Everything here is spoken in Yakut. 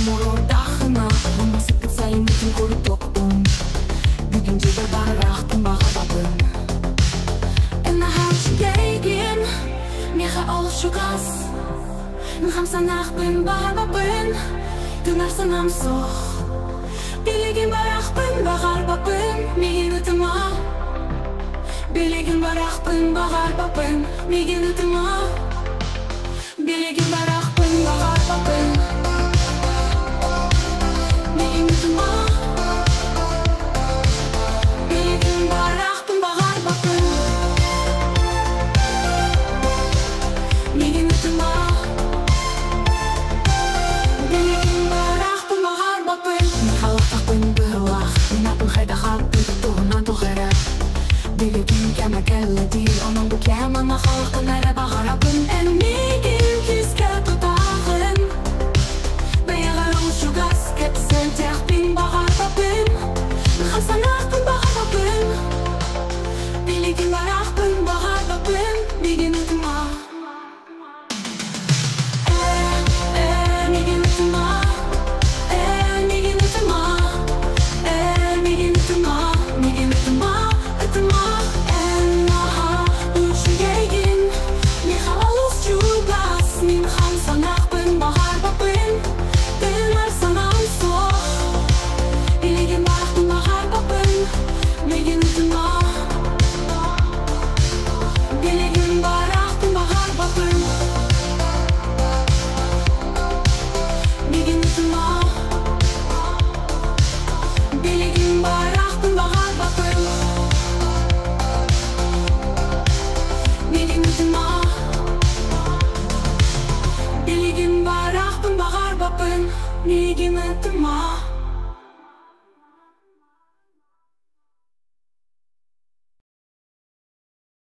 Морордахына, Мамасыкыт сайынытын курдукпун. Бүгүн дьиэбэр бараахтын баҕарбаппын. Эн наһаа үчүгэйгин, миэхэ олус чугас. Мин хамсанаахпын баҕарбаппын, тыынар санаам суох. Билигин бараахпын баҕарбаппын, миигин ытыма. Билигин бараахпын баҕарбаппын, миигин ытыма. Билигин бараахпын баҕарбаппын, миигин ытыма. Билигин бараахпын баҕарбаппын, миигин ытыма. Билигин бараахпын баҕарбаппын. Мин халахтахпын быһыылаах, мин атын хайдах ааттыыр туһунан туох эрэ. Билигин кэмэ кэллэ дии, онон бу кэм ама халахтан эрэ баҕарабын. Эн миигин күүскэ тутаҕын, бэйэҕэр олус чугас кэпсэтиэхпин баҕарбаппын. Хамсаныахпын баҕарбаппын, билигин бараахпын баҕарбаппын, миигин ытыма. Ээ, миигин ытыма, ээ, миигин ытыма, ээ, миигин ытыма, миигин ытыма, ытыма. Эн наһаа үчүгэйгин, миэхэ олус чугас, мин хамсаныахпын баҕарбаппын, тыынар санаам суох. Билигин барахпын баҕарбаппын, миигин ытыма. Билигин барахпын баҕарбаппын, миигин ытыма. Билигин барахпын баҕарбаппын, миигин ытыма. Билигин барахпын баҕарбаппын, миигин ытыма.